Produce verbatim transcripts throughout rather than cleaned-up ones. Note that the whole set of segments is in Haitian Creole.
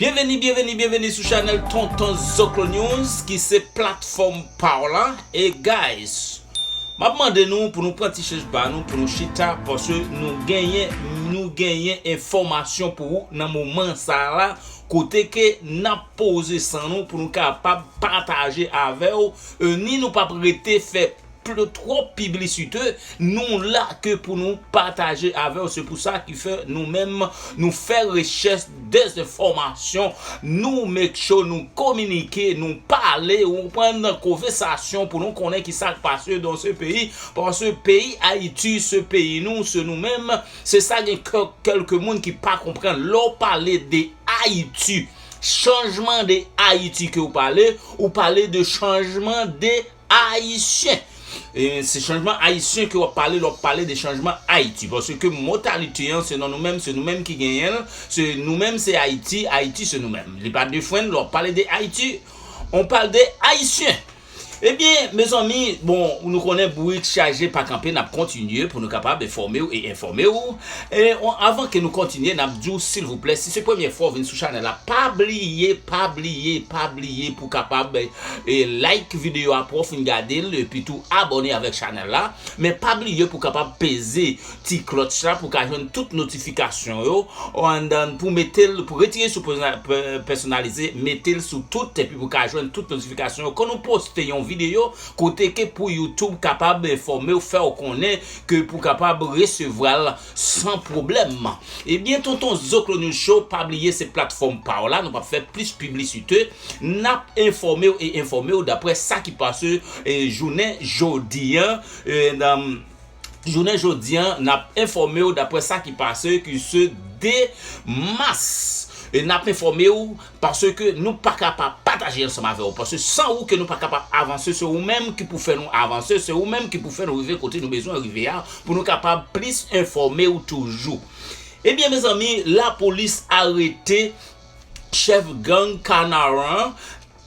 Byenveni, byenveni, byenveni sou chanèl Tonton Zoklo News, ki se platfòm pa w la. E guys, m ap mande nou pou nou pran ti chèz ba nou, pou nou chita, paske nou genyen, nou genyen enfòmasyon pou ou nan moman sa la, kote ke n ap poze san nou pou nou kapab pataje avè w. E ni nou p ap rete fè pl-, twòp piblisite, nou la ke pou nou pataje avè w. Se pou sa ki fè nou menm, nou fè rechèch, dezenfòmasyon, nou make sure, nou kominike, nou pale, ou pran nan konvèsasyon pou nou konnen ki sa k pase dans ce pays, paske peyi Ayiti, se peyi nou, se nou menm, se sa gen kè-, kèlke moun ki pa konprann. Lè w pale de Ayiti, chanjman de Ayiti ke w pale, ou pale de chanjman de Ayisyen. E se chanjman ayisyen ke w ap pale lè w ap pale de chanjman Ayiti. Paske motalite an, se nan nou menm, se nou menm ki genyen l. Se nou menm, se Ayiti, Ayiti, se nou menm. Li pa de fren, lè w ap pale de Ayiti, on pale de Ayisyen. Ebyen, mezanmi, bon, nou konnen bourik chaje pa kanpe, n ap kontinye pou nou kapab enfòme w e enfòme w. E on, avan ke nou kontinye, n ap di w, silvouplè, si se premye fwa w vin sou chanèl la, pa bliye, pa bliye, pa bliye pou kapab, e, like videyo a pou w fin gade l, epi tou abòne avèk chanèl la. Men pa bliye pou kapab peze ti klòch la pou ka jwenn tout notifikasyon yo, and then pou mete l, pou retire sou pèsona-, pè-, pèsonalize, mete l sou tout, epi pou ka jwenn tout notifikasyon yo. Kan nou poste yon videyo, kote ke pou YouTube kapab enfòme w, fè w konnen ke pou kapab resevwa l san pwoblèm. Ebyen, Tonton Zoklo News Show, pa bliye se platfòm pa w la, nou p ap fè plis piblisite, n ap enfòme w e enfòme w daprè sa ki pase, e, jounen jodi an, e, nan, jounen jodi an, n ap enfòme w daprè sa ki pase, ki se de mas. E n ap enfòme w paske nou pa kapab pataje ansanm avè w. Paske san ou ke nou pa kapab avanse, se ou menm ki pou fè nou avanse, se ou menm ki pou fè nou rive kote nou bezwen rive a, pou nou kapab plis enfòme w toujou. Ebyen, mezanmi, lapolis arete chèf gang Kanaran.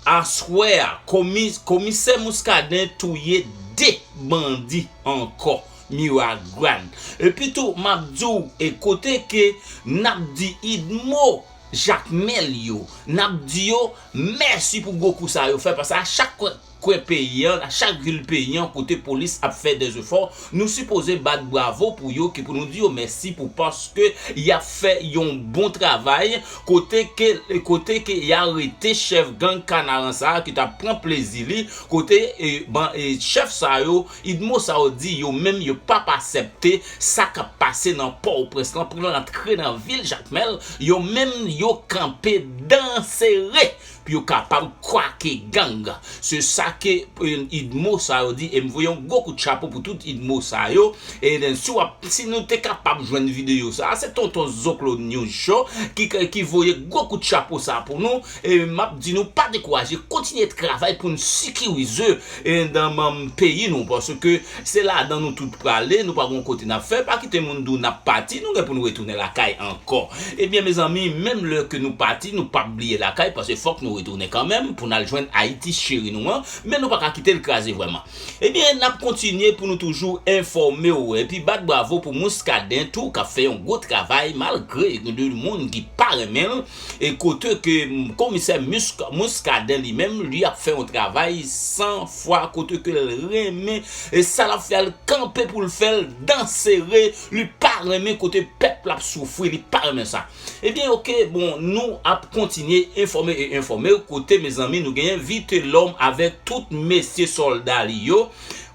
Aswè a, komi-, komisè Muscadin touye de bandi ankò, Miragwàn. Epi tou, m ap di w, e kote ke n ap di Idmo Jakmèl yo, n ap di yo mèsi pou gwo kou sa yo fè, paske a chak kwen, kwen peyi an, a chak vil peyi an, kote polis ap fè dezefò, nou sipoze bat bravo pou yo, ki pou nou di yo mèsi pou paske y ap fè yon bon travay, kote ke, kote ke y arete chèf gang Kanaran sa a ki t ap pran plezi li, kote, e, ban, e, chèf sa yo, Idmo sa yo di yo menm yo p ap aksepte sa k ap pase nan Pòtoprens lan, pou l antre nan vil Jakmèl, yo menm yo kanpe dan sere pou yo kapab kwake gang. Se sa ke, e, Idmo sa yo di, e m voye yon gwo kout chapo pou tout Idmo sa yo. E si w ap, si nou te kapab jwenn videyo sa, se Tonton Zoklo News Show ki, ki voye gwo kout chapo sa pou nou. E m ap di nou pa dekouraje, kontinye travay pou n sekirize, e, nan, nan peyi nou, paske se ladan nou tout prale, nou pa gon kote n ap fè, pa kite moun di w n ap pati, nou gen pou nou retounen lakay ankò. Ebyen, mezanmi, menm lè ke nou pati, nou p ap bliye lakay, paske fòk nou retounen kanmenm pou n al jwenn Ayiti cheri nou an, men nou pa ka kite l kraze vrèman. Ebyen, n ap kontinye pou nou toujou enfòme w, epi bat bravo pou Muscadin tou, k ap fè yon gwo travay, malgre gen de moun ki pa renmen l, e kote ke, mm, komisè Musk-, Muscadin li menm, li ap fè yon travay san fwa, kote ke l renmen, e sa l ap fè a, l kanpe pou l fè l dan sere, li pa renmen kote pèp la ap soufri, li pa renmen sa. Ebyen, oke, bon, nou ap kontinye enfòme e enfòme w, kote, mezanmi, nou genyen Vitelhomme avèk tout mesye sòlda li yo,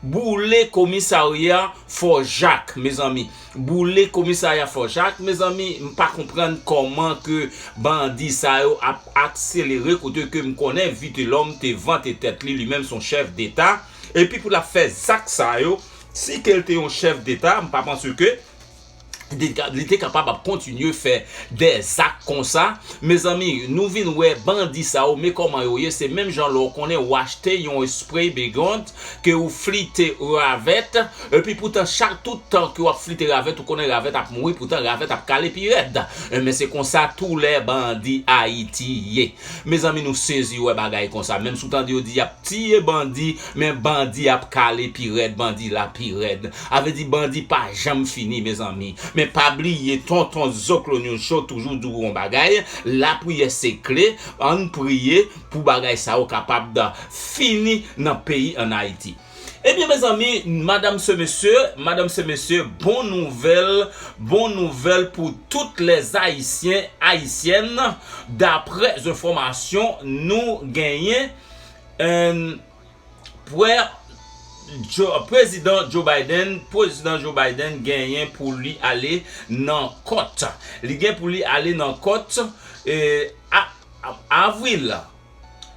boule komisarya Fò Jak, mezanmi. Boule komisarya Fò Jak, mezanmi, m pa konprann kòman ke bandi sa yo ap akselere, kote ke m konnen Vitelhomme te vante tèt li, li menm se yon chèf deta, epi pou l ap fè zak sa yo, si ke l te yon chèf deta, m pa panse ke li te ka-, li te kapab ap kontinye fè de zak konsa. Mezanmi, nou vin wè bandi sa yo, men kòman yo ye, se menm jan lè w konnen w achte yon spray Baygonne, ke w flite ravèt, epi poutan chak tout tan ke w ap flite ravèt, ou konnen ravèt ap mouri, poutan ravèt ap kale pi rèd. Enben, se konsa tou lè bandi Ayiti ye. Mezanmi, nou sezi wè bagay konsa. Menm si w tande yo di y ap tiye bandi, men bandi ap kale pi rèd, bandi la pi rèd. A vle di bandi pa janm fini, mezanmi. Men pa bliye, tonton Zoklo News Show toujou di w yon bagay, lapriyè se kle, ann priye pou bagay sa yo kapab fini nan peyi ann Ayiti. Ebyen, mezanmi, madam se mesye, madam se mesye, bon nouvèl, bon nouvèl pou tout lèzayisyen, ayisyèn, daprè enfòmasyon nou genyen, en, Prè Joe, Prezidan Joe Biden, Prezidan Joe Biden genyen pou li ale nan kòt. Li gen pou li ale nan kòt, e, a, a, avril.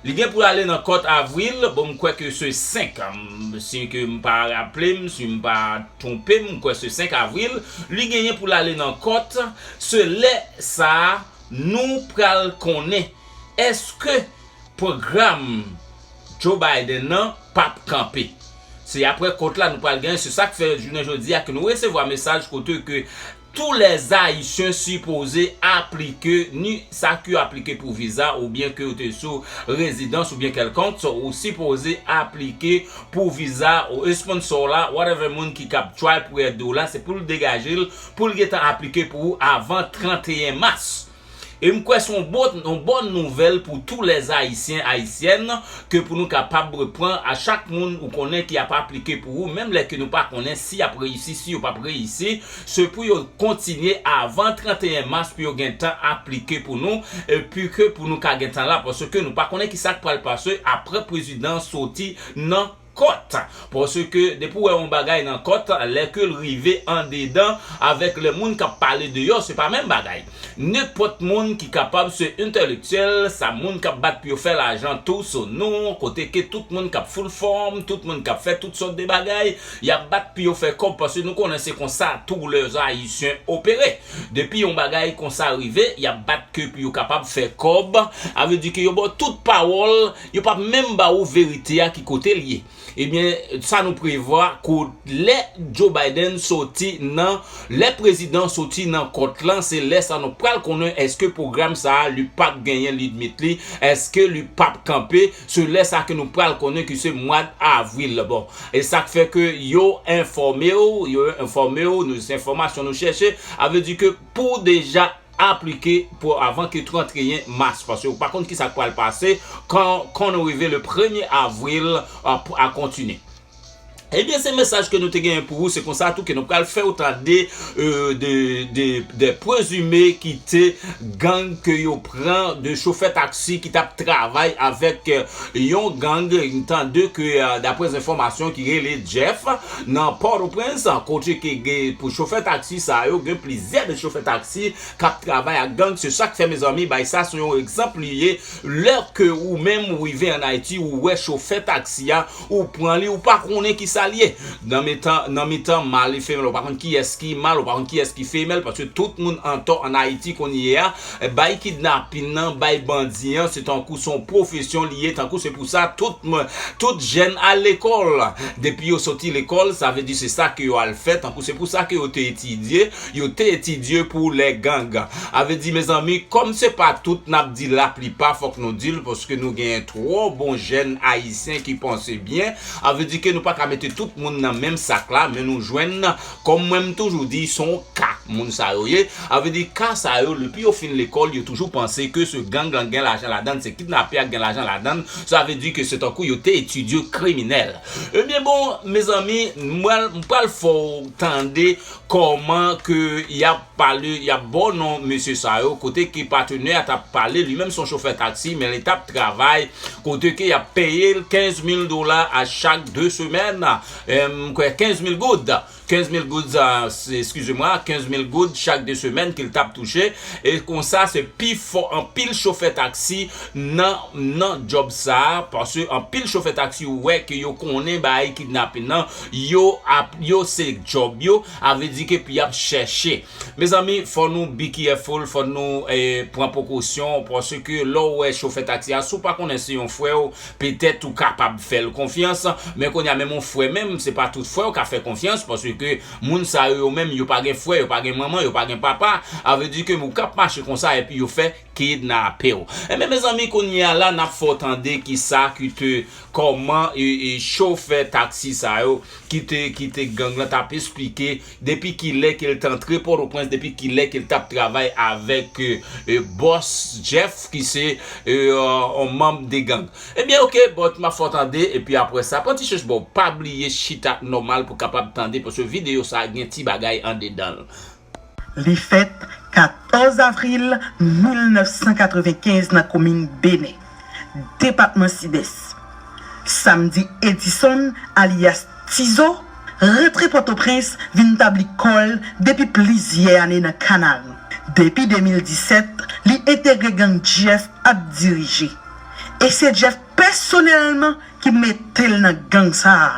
Li gen pou l ale nan kòt avril, bon, m kwè ke se senk, m, si ke m pa raple m, si m pa twonpe m, m kwè se senk avril, li genyen pou l ale nan kòt, se lè sa a, nou pral konnen èske pwogram Joe Biden nan p ap kanpe. Se aprè kòt la nou pral genyen. Se sa k fè jounen jodi a ke nou resevwa mesaj kote ke tou lèzayisyen sipoze aplike, ni sa ki aplike pou viza, oubyen ke ou te sou rezidans oubyen kèlkonk, ou sipoze aplike pou viza, ou esponsò la, whatever moun ki kab try pou ède w la, se pou l degaje l, pou l gentan aplike pou ou avan trannteyen mas. E m kwè se yon bon, yon bòn nouvèl pou tou lèzayisyen, ayisyèn, ke pou nou kapab pran a chak moun ou konnen ki ap aplike pou ou, menm lè ke nou pa konnen si y ap reyisi, si yo p ap reyisi, se pou yo kontinye avan trannteyen mas pou yo gentan aplike pou nou, epi ke pou nou ka gentan la, paske nou pa konnen ki sa k pral pase aprè prezidan soti nan kòt. Paske depi w wè yon bagay nan kòt, lè ke l rive andedan, avèk lè moun k ap pale deyò, se pa menm bagay. Nenpòt moun ki kapab, se entèlektyèl, sa moun k ap bat pou yo fè lajan tou sou nou, kote ke tout moun k ap full form, tout moun k ap fè tout sòt de bagay, y ap bat pou yo fè kòb, paske nou konnen se konsa tou lèzayisyen opere. Depi yon bagay konsa rive, y ap bat ke pou yo kapab fè kòb, a vle di ke yo ba w tout pawòl, yo p ap menm ba ou verite a ki kote l ye. Ebyen, sa nou prevwa, kou lè Joe Biden soti nan, lè prezidan soti nan kòt lan, se lè sa nou pral konnen èske pwogram sa a, li p ap genyen limit li, èske li p ap kanpe, se lè sa ke nou pral konnen ki se mwa avril. Bon, e sa k fè ke yo enfòme w, yo enfòme w, nou, se enfòmasyon nou chèche, a vle di ke pou deja aplike pou avan ke trannteyen mas, paske ou pa konn ki sa k pral pase kan, kan nou rive le premye avril, a, pou, a kontinye. Ebyen, se mesaj ke nou te genyen pou ou, se konsa tou ke nou pral fè w tande, e, de, de, de prezime ki te gang ke yo pran, de chofè taksi ki t ap travay avèk, e, yon gang, m tande ke, e, daprè enfòmasyon ki rele Jeff, nan Pòtoprens, kote ke gen, pou chofè taksi sa yo, gen plizyè de chofè taksi k ap travay ak gang. Se sa k fè, mezanmi, bay sa se yon egzanp li ye. Lè ke ou menm ou rive ann Ayiti, ou wè chofè taksi a, ou pran li, ou pa konnen ki sa l ye. Nan mitan, nan mitan mal e femèl, ou pa konn kiyès ki mal, ou pa konn kiyès ki femèl, paske tout moun antò ann Ayiti kounye a, bay kidnapin nan, bay bandi an, se tankou se yon pwofesyon li ye, tankou se pou sa tout mwen, tout jèn al lekòl. Depi yo soti lekòl, sa vle di se sa ke yo al fè, tankou se pou sa ke yo te etidye, yo te etidye pou lè gang. A vle di, mezanmi, kòm se pa tout n ap di, laplipa, fòk nou di l, paske nou genyen twò bon jèn ayisyen ki panse byen. A vle di ke nou pa ka mete tout moun nan menm sak la, men nou jwenn, kòm mwen m toujou di, se yon ka moun sa yo ye. A vle di, ka sa yo, depi yo fin lekòl, yo toujou panse ke se gang lan gen lajan ladan l, se kidnapè a gen lajan ladan l. Sa vle di ke se tankou yo te etidye kriminèl. Ebyen bon, mezanmi, mwen, m pral fè w tande kòman ke y ap pale, y ap ba w non mesye sa yo, kote ke patenè a t ap pale, li menm se yon chofè taksi, men li t ap travay, kote ke y ap peye l kenz mil dola a chak de semèn, em, m kwè kenz mil goud. Kenz mil goud, a, se, eskize mwa, kenz mil goud chak de semèn ke l t ap touche. E konsa, se pifò anpil chofè taksi nan, nan djòb sa a, paske anpil chofè taksi ou wè ke yo konnen bagay kidnapin nan, yo ap, yo se djòb yo, a vle di ke pou y ap chèche. Mezanmi, fò nou be careful, fò nou, eh, pran prekosyon, paske lè w wè chofè taksi a, si w pa konnen se yon frè w, petèt ou kapab fè l konfyans, men kounye a menm yon frè menm, se pa tout frè w ka fè konfyans, paske moun sa yo, yo menm, yo pa gen frè, yo pa gen manman, yo pa gen papa, a vle di ke moun k ap mache konsa epi yo fè kidnape w. Enben, mezanmi, kounye a la, n ap fè w tande kisa ki te, kòman, e, e, chofè taksi sa yo ki te, ki te gang lan t ap esplike depi kilè ke l t antre Pòtoprens, depi kilè ke l t ap travay avèk, e, e, bòs Jeff, ki se, e, yon manm de gang. Ebyen, oke, but m ap fè w tande, epi apre sa, pran ti chèch bò, pa bliye chita nòmal pou kapab tande, paske videyo sa a gen ti bagay andedan l. Li fèt katòz avril mil nèf san katrevenkenz nan komin Benè, depatman Sidès. Samdi Edison, alyas Tizo, rantre Pòtoprens vin tabli kò l depi plizyè ane nan Kanaran. Depi de mil disèt, li entegre gang Jeff ap dirije. E se Jeff pèsonèlman ki mete l nan gang sa a.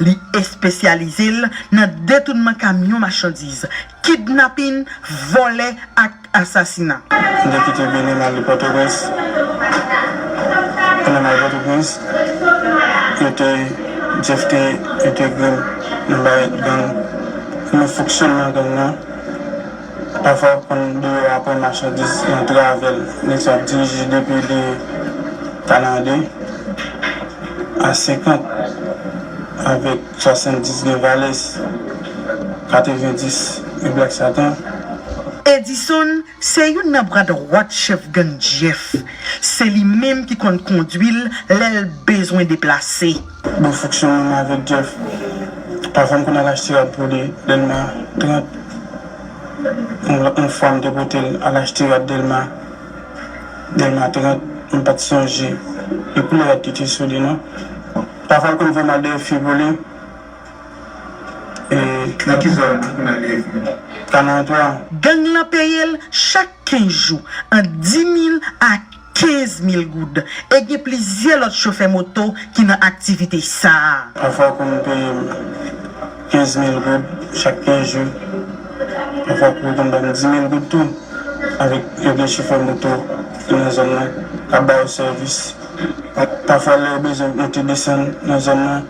Li espesyalize l nan detounman kamyon machandiz, kidnapin, vòlè ak asasina. M te kite Benè m ale Pòtoprens. Pandan m al Pòtoprens, yo te, Jeff te entegre m nan bagay gang, nan fonksyònman gang nan. Pafwa, w konn deyò apre machandiz nan travèl, nèg sa ap dirije depi de Kanade a senkant, avèk swasanndis gen Valès, katrevendis gen Black Satan. Edison se youn nan bra dwat chèf gang Jeff. Se li menm ki konn kondwi l lè l bezwen deplase. Bon fonksyònman m avèk Jeff. Pafwa m konn al achte rad pou li, Dèlma trant. Yon, yon fwa m te pote l al achte rad Dèlma, Dèlma trant, m pa t sonje e koulè rad ki te sou li non. Pafwa l konn voye m al dèyè fi pou li. E nan ki zòn ou konn al dèyè fi? Kanal twa. Gang lan peye l chak kenz jou ant dis mil a kenz mil goud, e gen plizyè lòt chofè moto ki nan aktivite sa a. Pafwa, yo konn peye m kenz mil goud chak kenz jou. Pafwa, yo konn ban m dis mil goud tou. Avèk, yo gen chofè moto ki nan zòn nan, k ap ba yo sèvis. Pafwa, lè yo bezwen monte desann nan zòn nan,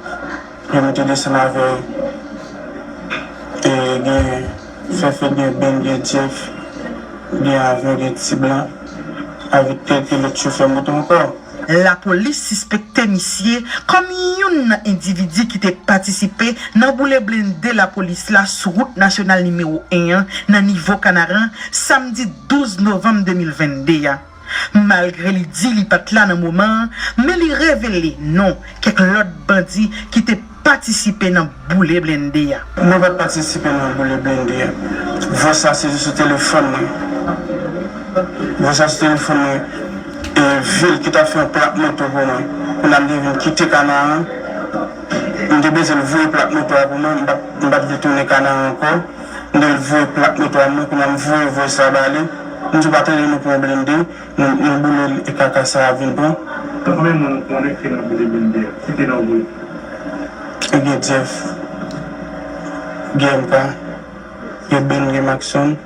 yo monte desann avè yo. E gen Fèfè, gen Ben, gen Jeff, gen Avyon, gen Ti Blan, avèk kèlke lòt chofè moto ankò. Lapolis sispekte misye kòm youn nan endividi ki te patisipe nan boule blende lapolis la sou wout nasyonal nimewo en an nan nivo Kanaran, samdi douz novanm de mil vennde a. Malgre li di li pa t la nan moman an, men li revele non kèk lòt bandi ki te patisipe nan boule blende a. Mwen pa t patisipe nan boule blende a. Vwa sa se sou telefòn mwen. Vwa sa sou telefòn mwen. E vil ki t ap fè yon plak moto pou mwen. Kounye a m te vin kite Kanaran. M te bezwen l voye plak moto a pou mwen. M pa t, m pa t vle tounen Kanaran ankò. M te voye plak moto a mwen, kounye a m voye vòs la ba li. M di, "Pa tande nou pran blende, nou, nou boule l e kaka sa a vin pran." Konbyen moun ou konnen ki te nan boule blende a? Ki te nan wout? Gen Jeff, gen M K, gen Ben, gen Maxon,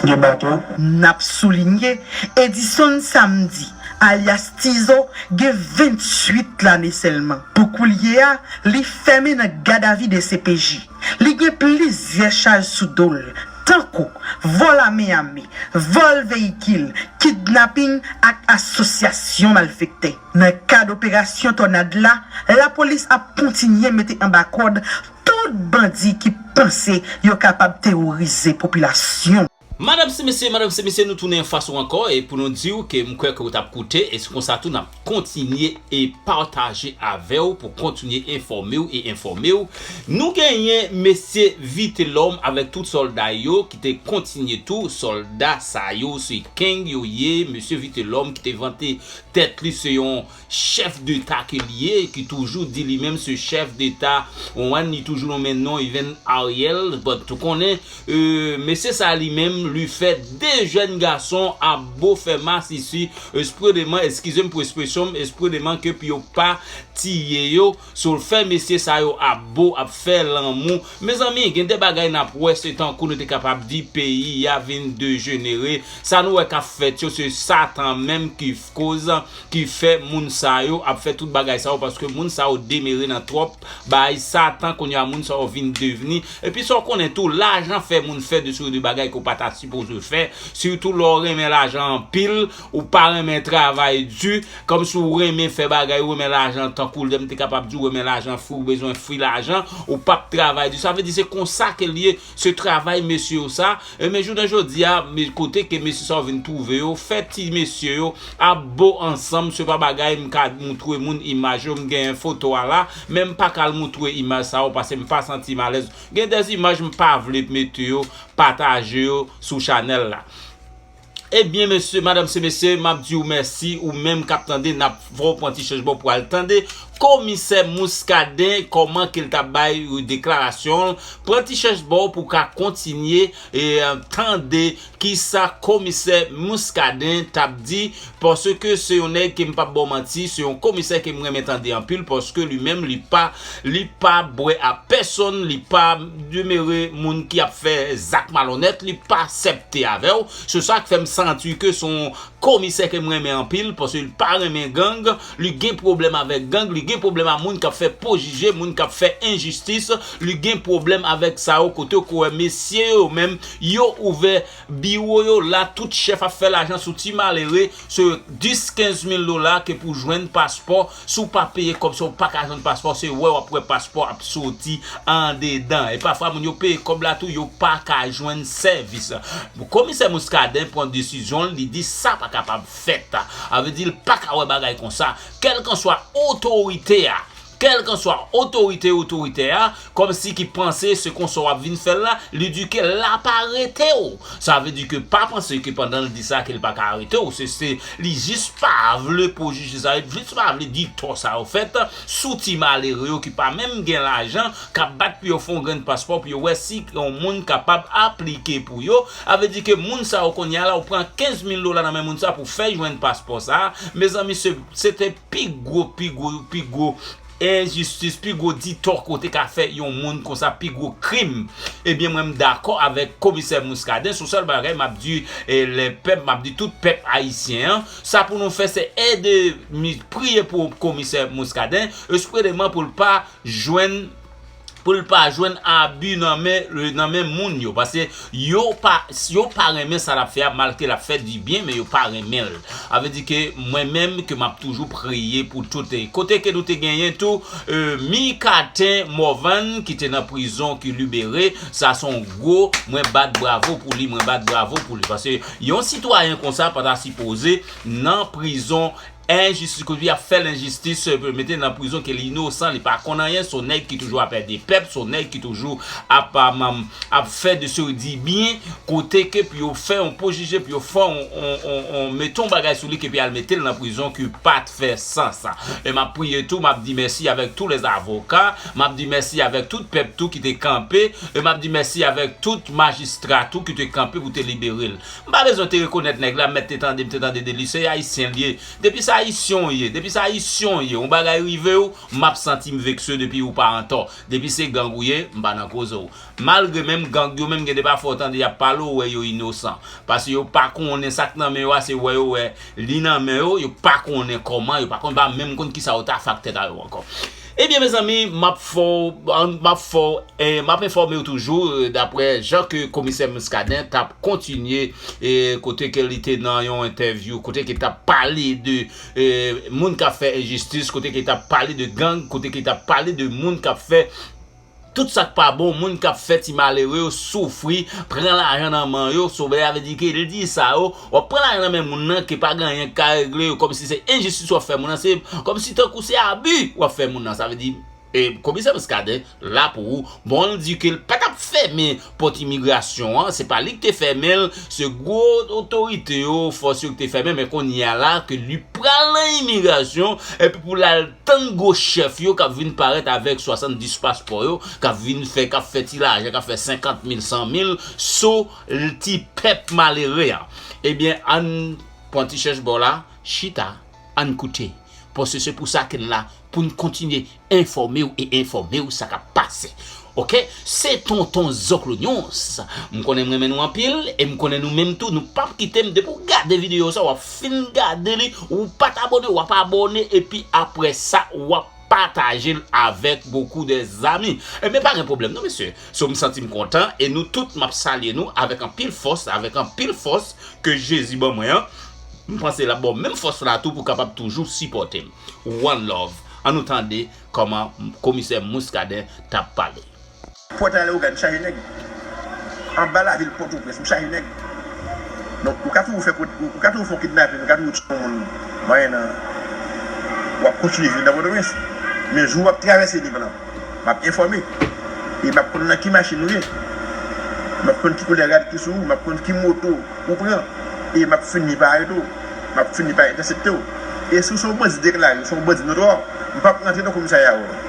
gen Bato. N ap soulinye, Edison Samedi, alyas Tizo, gen venntuit lane sèlman. Pou koulye a, li fèmen nan gadavi D C P J. Li gen plizyè chaj sou do l, tankou vòl a men ame, vòl veyikil, kidnaping ak asosyasyon malfektè. Nan kad operasyon Tònad la, lapolis ap kontinye mete anba kòd tout bandi ki panse yo kapab teworize popilasyon. Madanm se mesye, madanm se mesye, nou tounen anfas ou ankò, e pou nou di w ke m kwè ke w t ap koute, e se konsa tou n ap kontinye e pataje avè w pou kontinye enfòme w e enfòme w. Nou genyen mesye Vitelhomme avèk tout sòlda yo ki te kontinye tou, sòlda sa yo se Keng yo ye, mesye Vitelhomme ki te vante tèt li se yon chèf deta ke li ye, ki toujou di li menm se chèf deta, ou konprann, li toujou nonmen non, even Ariel, but ou konnen, e, mesye sa li menm, li fè de jèn gason ap bo fè masisi, espre de mwen, eskize m pou espresyon Espre deman ke pou yo pa tiye yo. So, l fè mesye sa yo ap bo, ap fè lanmou. Mezanmi, gen de bagay n ap wè, se tankou nou te kapab di peyi a vin dejenere. Sa nou wè k ap fèt yo, se Satan menm ki koz, ki fè moun sa yo ap fè tout bagay sa yo, paske moun sa yo demere nan twòp bay Satan, kounye a moun sa yo vin devni. Epi sa w konnen tou, lajan fè moun fè de seri de bagay ke w pa ta sipoze fè, sitou lè w renmen lajan anpil, ou pa renmen travay di, kòmsi w renmen fè bagay, ou renmen lajan tankou lè m te kapab di w renmen lajan fri, ou bezwen fri lajan, ou p ap travay di. Sa vle di se konsa ke l ye, se travay mesye yo sa. E men jounen jodi a, men kote ke mesye sa yo vin twouve yo, fè ti mesye yo ap bo ansanm, se pa bagay m ka moutre moun imaj yo, m genyen foto a la, men m pa ka al moutre imaj sa yo paske m pa santi m alèz. Gen de imaj m pa vle mete yo, pataje yo sou chanèl la. Ebyen, mesye, madam, se mesye, m ap di w mèsi, ou menm k ap tande, n ap fè w pran ti chèch bò pou al tande Komisè Muscadin, kòman ke l t ap bay deklarasyon l. Pran ti chèch bò pou w ka kontinye e tande kisa Komisè Muscadin t ap di, paske se yon nèg ke m p ap ba w manti, se yon komisè ke m renmen tande anpil, paske li menm, li pa, li pa bwè a pèsonn, li pa demere moun ki ap fè zak malonèt, li pa aksepte avè w. Se sa k fè m santi ke se yon komisè ke m renmen anpil, paske li pa renmen gang, li gen pwoblèm avèk gang, li gen pwoblèm a moun k ap fè pwejije, moun k ap fè enjistis, li gen pwoblèm avèk sa yo kote w wè mesye yo menm, yo ouvè biwo yo la, tout chèf ap fè lajan sou ti malere, se dis, kenz mil dola ke pou jwenn paspò, si w pa peye kòb sa w pa ka jwenn paspò, se wè w ap wè paspò ap soti andedan. E pafwa moun yo peye kòb la tou, yo pa ka jwenn sèvis. Komisè Muscadin pran desizyon l, li di sa pa kapab fèt. A vle di l pa ka wè bagay konsa. Kèlkanswa otorite a, kèlkanswa otorite otoritè a, kòmsi ki panse se konsa w ap vin fè l la, li di ke l ap arete w. Sa vle di ke pa panse ke pandan l di sa ke l pa ka arete w, se, se li jis pa vle pwejije sa, li jis pa vle di tò sa yo fèt sou ti malere yo ki pa menm gen lajan, k ap bat pou yo fè yon grenn paspò, pou yo wè si yon moun kapab aplike pou yo. A vle di ke moun sa yo kounye a la, ou pran kenz mil dola nan men moun sa pou fè jwenn paspò sa. Mezanmi, se, se te pi gwo, pi gwo, pi gwo enjistis, pi gwo ditò kote ka fè yon moun konsa, pi gwo krim. Ebyen, mwen m dakò avèk komisè Muscadin, sou sèl bagay m ap di, e, lè pèp, m ap di tout pèp ayisyen an, sa pou nou fè se ede mi, priye pou komisè Muscadin, espereman pou l pa jwenn pou l pa jwenn abi nan men, nan men moun yo, paske yo pa, yo pa renmen sa l ap fè a, malgre l ap fè dibyen, men yo pa renmen l. A vle di ke mwen menm ke m ap toujou priye pou tout, e, kote ke nou te genyen tou, e, Micatin Morvan ki te nan prizon, ki libere, sa se yon gwo, mwen bat bravo pou li, mwen bat bravo pou li, paske yon sitwayen konsa pa ta sipoze nan prizon enjistis, kote y ap fè l enjistis, mete l nan prizon ke li inosan, li pa konn anyen, se yon nèg ki toujou ap ede pèp, se yon nèg ki toujou ap, ap, ap fè de seri dibyen, kote ke pou yo fè yon pwejije, pou yo fè yon, yon, yon, yon, mete yon bagay sou li, ke pou y al mete l nan prizon, ki pa t fè sans. E m ap priye tou, m ap di mèsi avèk tout lèzavoka, m ap di mèsi avèk tout pèp tou ki te kanpe, e m ap di mèsi avèk tout majistra tou ki te kanpe pou te libere l. M pa bezwen te rekonèt nèg la, m mèt te tande, m te tande de li, se ayisyen l ye. Depi se ayisyen w ye, depi se ayisyen w ye, yon bagay rive w, m ap santi m vekse depi ou pa antò. Depi se gang ou ye, m pa nan koze w. Malgre menm gang yo menm gen de pafwa w tande y ap pale, w wè yo inosan. Paske yo pa konnen sa k nan men yo a, se wè yo wè li nan men yo, yo pa konnen kòman, yo pa konn, pa menm konn kisa yo ta fè ak tèt a yo ankò. Ebyen, mezanmi, m ap fè w, m ap fè w, e, m ap enfòme w toujou, e, daprè jan ke komisè Muscadin t ap kontinye, e, kote ke li te nan yon entèvyou, kote ke t ap pale de, e, moun k ap fè enjistis, kote ke t ap pale de gang, kote ke t ap pale de moun k ap fè tout sa k pa bon, moun k ap fè ti malere yo soufri, pran lajan nan men yo, sa vle di ke li di sa yo, w ap pran lajan nan men moun nan ke pa gen anyen k ka regle yo, kòmsi se enjistis w ap fè moun nan, se kòmsi tankou se abi w ap fè moun nan. Sa vle di, e, komisè Muscadin la pou ou, bon, l di ke l pa t ap fèmen pòt imigrasyon an, se pa li ki te fèmen l, se gwo otorite yo, fòs yo ki te fèmen, men kounye a la ke li pral nan imigrasyon, epi pou l al tann gwo chèf yo k ap vin parèt avèk swasanndis paspò yo, k ap vin fè, k ap fè ti lajan, k ap fè senkant mil, san mil sou ti pèp malere a. Ebyen, ann pran ti chèch bò la, chita, ann koute. Paske se pou sa ke n la, pou n kontinye enfòme w e enfòme w sa k ap pase. Oke? Se tonton Zòklonyons. M konnen m renmen nou anpil, e m konnen nou menm tou, nou p ap kite m. Depi w gade videyo sa, w ap fin gade li, ou pa t abòne, w ap abòne, epi apre sa, w ap pataje l avèk bokou de zami. Ebyen, pa gen pwoblèm non, mesye. So, m santi m kontan, e nou tout, m ap salye nou avèk anpil fòs, avèk anpil fòs ke Jezi ban mwen an. M panse l ap ba w menm fòs la tou pou w kapab toujou sipòte m. One love. Ann nou tande kòman komisè Muscadin t ap pale. Pòtalè Ogàn chaje nèg. Anba lavil Pòtoprens, m chaje nèg. Donk, ou ka toujou fè, ou ka toujou fè yon kidnapin, ou ka toujou tiye yon moun, mwayennan w ap kontinye viv nan Pòtoprens. Men jou w ap travèse Nip lan, m ap enfòme. E m ap konn nan ki machin ou ye. M ap konn ki koulè rad ki sou ou, m ap konn ki moto ou pran. E m ap fini pa arete w. M ap fini pa entèsepte w. E si w se yon bandi deklare, w se yon bandi notwa, m p ap rantre nan komisarya a.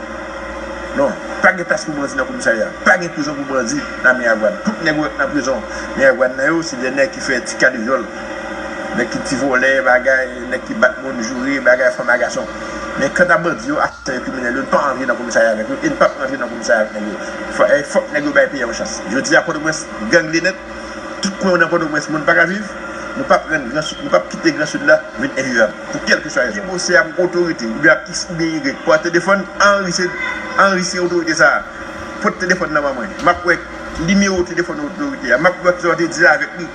Non, pa gen plas pou bandi nan komisarya. Pa gen prizon pou bandi nan Miragwàn. Tout nèg ou wè k nan prizon Miragwàn nan yo, se de nèg ki fè ti ka de vyòl. Nèg ki ti vòlè, bagay, nèg ki bat moun, joure, bagay, fanm a gason. Men kanta bandi yo, asasen yo, kriminèl yo, n pa antre nan komisarya avèk yo, e n p ap rantre nan komisarya avèk nèg yo. Fò, e fòk nèg yo bay peyi a yon chans. Jodi a, Pòtoprens gangle nèt. Tout kwen yo nan Pòtoprens, moun pa ka viv. Nou p ap rann Gran Sid, nou p ap kite Gran Sid la vin envivab. Pou kèlkeswa rezon. Gen bosè ap otorite, oubyen ap X oubyen Y, pa telefòn, anrejistre, anrejistre otorite sa a. Pot telefòn nan ban mwen. M ap wè nimewo telefòn otorite a. M ap wè kisa w te di avèk li.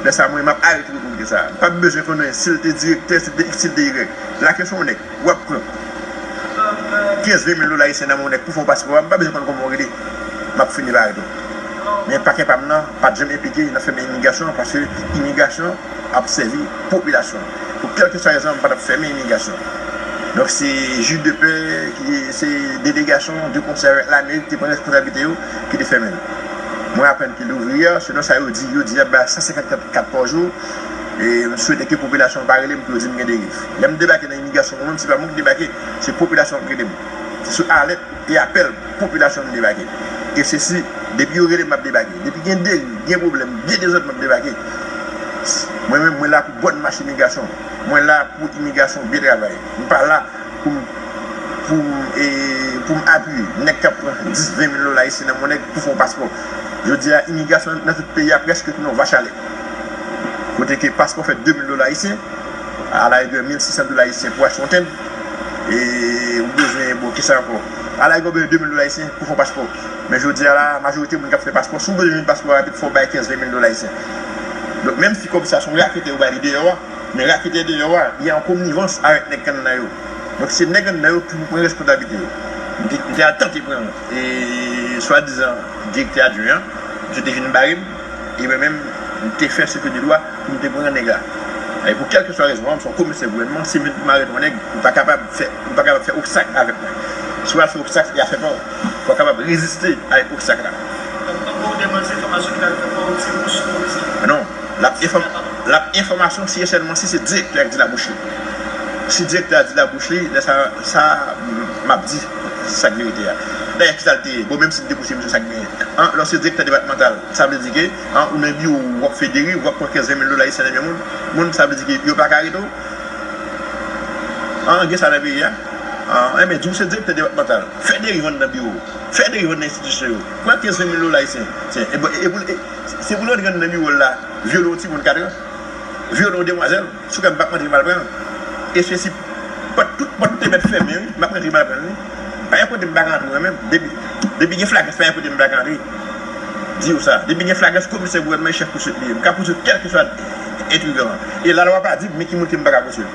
Lè sa a, mwen, m ap arete otorite sa a. M p ap bezwen konnen si l te direktè, si l te X, si l te Y. Lake sou yon nèg. W ap pran kenz, ven mil dola ayisyen nan men yon nèg pou fè yon paspò a, m pa bezwen konn kòman w rele. M ap fini pa arete w. Men pakè pa m nan pa t janm enplike nan fèmen imigrasyon, paske imigrasyon ap sèvi popilasyon. Pou kèlkeswa rezon, m pa t ap fèmen imigrasyon. Donk, se Juge de Paix, ki se delegasyon de konsèy avèk Lamerik te pran responsablite yo, ki te fèmen l. Mwen aprann ke louvri a, selon sa yo di, yo di y ap bay san senkant kat pa jou. E m swete ke popilasyon an pa rele m pou yo di m gen deriv. Lè m debake nan imigrasyon, mwen menm, se pa mwen ki debake, se popilasyon an ki rele m. Se sou alèt e apèl popilasyon an m debake. E se si, depi yo rele m, m ap debake. Depi gen deriv, gen pwoblèm, gen dezòd, m ap debake. Mwen menm, mwen la pou bòn mach imigrasyon. Mwen la pou imigrasyon byen travay. Mwen pa la pou m, pou m, e, pou m apiye nèg k ap pran dis, ven mil dola ayisyen nan men yon nèg pou fè yon paspò. Jodi a, imigrasyon nan tout peyi a prèske tounen yon vach alè. Kote ke paspò fè de mil dola ayisyen, a la rigueur mil sis san dola ayisyen pou achte yon tend, e ou bezwen, bon, kisa ankò? A la rigueur, ou bezwen de mil dola ayisyen pou fè yon paspò. Men jodi a la, majorite moun k ap fè paspò, si w bezwen jwenn paspò rapid, fò w bay kenz, ven mil dola ayisyen. Donk, menm si kòb sa se yon raketè yo ba li deyò a, men raketè deyò a, li an konnivans avèk nèg kanna yo. Donk, se nèg kanna yo ki pou pran responsablite yo. M te, m te al tante pran, e, swadizan direktè adjwen an, misye te vin bare m, e mwen menm, m te fè ce que de loi pou m te pran nèg la. E pou kèlkeswa rezon an, m se yon komisè gouvènman, si m vin pou m arete yon nèg, ou pa kapab fè, ou pa kapab fè obstak avèk mwen. Si w al fè obstak, se afè pa w. Fò w kapab reziste avèk obstak la. Donk, donk, ou te mande enfòmasyon ki ta fè pa w ti bouch pou rezon. Non, l ap enfòm-, l ap enfòmasyon si e sèlman si se direktè a ki di labouch li. Si direktè a di labouch li, lè sa, sa, m ap di sa k verite a. Dayè, kisa l te ye? Bon, menm si m te pouse misye, sa k genyen? An, lè w se direktè depatmantal, sa vle di ke, an, ou nan biwo w, w ap fè deriv, w ap pran kenz, ven mil dola ayisyen nan men moun, moun, sa vle di ke yo pa ka arete w? An, gen sa nan peyi a? An, enben, di w se direktè depatmantal, fè deriv anndan biwo w, fè deriv anndan enstitisyon yo, pran kenz, ven mil dola ayisyen. Se, e, e, e pou, e, se pou l rantre anndan biwo l la, vyole yon timoun kat an, vyole yon demwazèl, si w kwè m p ap rantre, m al pran. E se si, pòt tout, pòt tout te mèt fèmen, wi, m ap rantre, m al pran l, wi. Pa gen kote m pa ka rantre mwen menm. Depi, depi gen flagrans, pa gen kote m pa ka rantre. Di w sa. Depi gen flagrans, komisè gouvènman e chèf pouswit li ye. M ka pouswiv kèlkeswa entrigan an. E lalwa pa di men ki moun ke m pa ka pouswiv.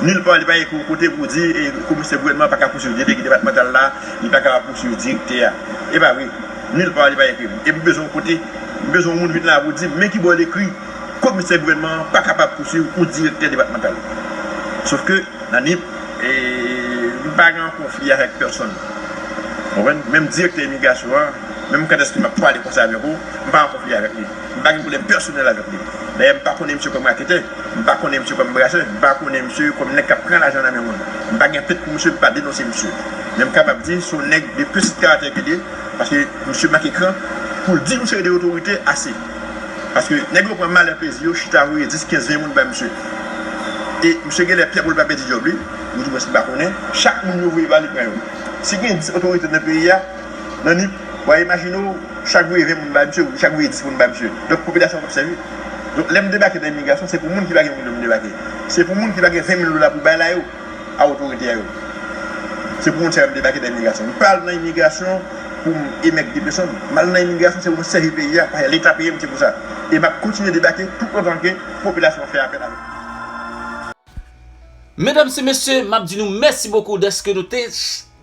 Nil pa, li pa ekri yon kote pou di, e, komisè gouvènman pa ka pouswiv delege depatmantal la, li pa kapab pouswiv direktè a. E pa vre. Nil pa, li pa ekri. E m bezwen yon kote, m bezwen yon moun vin la pou di m men ki bò l ekri komisè gouvènman an pa kapab pouswiv yon direktè depatmantal. Sòf ke, nan Nip, e, m pa gen yon konfli avèk pèsonn. Ou konprann? Menm direktè imigrasyon an, menm kantèske m ap pale konsa avèk ou, m pa gen konfli avèk li. M pa gen pwoblèm pèsonèl avèk li. Dayè, m pa konnen misye kòm raketè, m pa konnen misye kòm brasè, m pa konnen misye kòm nèg k ap pran lajan nan men moun. M pa gen plent pou misye, m pa denonse misye. Men m kapab di, se yon nèg de pitit karaktè ke l ye, paske misye manke kran pou l di yon seri de otorite ase. Paske nèg yo pran malè plezi yo, chita voye dis, kenz, ven moun ba misye. E misye genlè pè pou l pa pèdi djòb li. Ou di mwen si pa konnen, chak moun yo voye ba li pran yo. Si gen dis otorite nan peyi a, nan nip, w a imajine w, chak voye ven moun ba misye, chak voye dis moun ba misye. Donk, popilasyon p ap sèvi. Donk, lè m debake nan imigrasyon, se pou moun ki pa gen milyon m debake. Se pou moun ki pa gen ven mil dola pou bay la yo, a otorite a yo. Se pou moun sa yo m debake nan imigrasyon. M pa al nan imigrasyon pou m emèg de pèsonn. M al nan imigrasyon, se pou m sèvi peyi a, paske Leta peye m, se pou sa. E m ap kontinye debake tout otan ke popilasyon an fè apèl avè m. Medam e mesye, m ap di nou mèsi bokou dèske nou te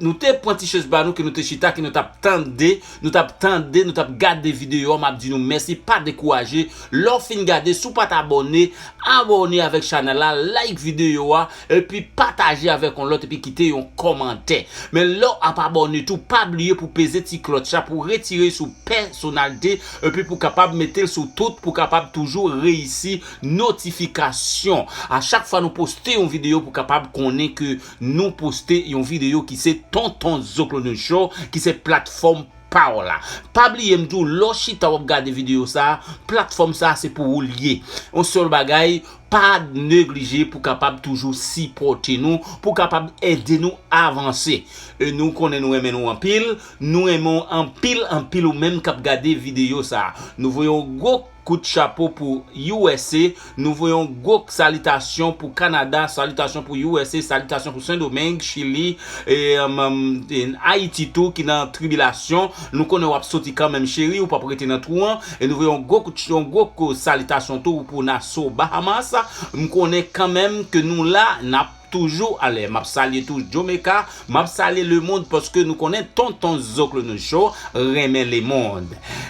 nou te pran ti chèz ba nou, ke nou te chita, ke nou t ap tande, nou t ap tande, nou t ap gade videyo a, m ap di nou mèsi, pa dekouraje. Lè w fin gade, si w pa t abòne, abòne avèk chanèl la, like videyo a, epi pataje avèk yon lòt, epi kite yon kòmantè. Men lè w ap abòne tou, pa bliye pou peze ti klòch la, pou retire sou pèsonalite, epi pou kapab mete l sou tout, pou kapab toujou reyisi notifikasyon. A chak fwa nou poste yon videyo, pou kapab konnen ke nou poste yon videyo ki se Tonton Zoklono Show, ki se platfòm pa w la. Pa bliye m di w, lè w chita w ap gade videyo sa a, platfòm sa a se pou ou l ye. Yon sèl bagay, pa neglije pou kapab toujou sipòte nou, pou kapab ede nou avanse. E nou konnen nou renmen nou anpil, nou renmen w anpil, anpil ou menm k ap gade videyo sa a. Nou voye yon gwo kout chapo pou U S A, nou voye yon gwo salitasyon pou Kanada, salitasyon pou U S A, salitasyon pou Sendomeng, Chili, e, um, um, e Ayiti tou ki nan tribilasyon. Nou konnen w ap soti kanmenm cheri, ou p ap rete nan twou an. E nou voye yon gwo kout, yon gwo kou salitasyon tou pou Nassau, Bahamas. M konnen kanmenm ke nou la, n ap toujou alè. M ap salye tou Jamaica, m ap salye lemonn paske nou konnen Tonton Zoklono Show renmen lemonn.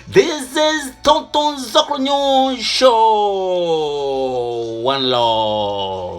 This is Tonton Zoklono Show. One love.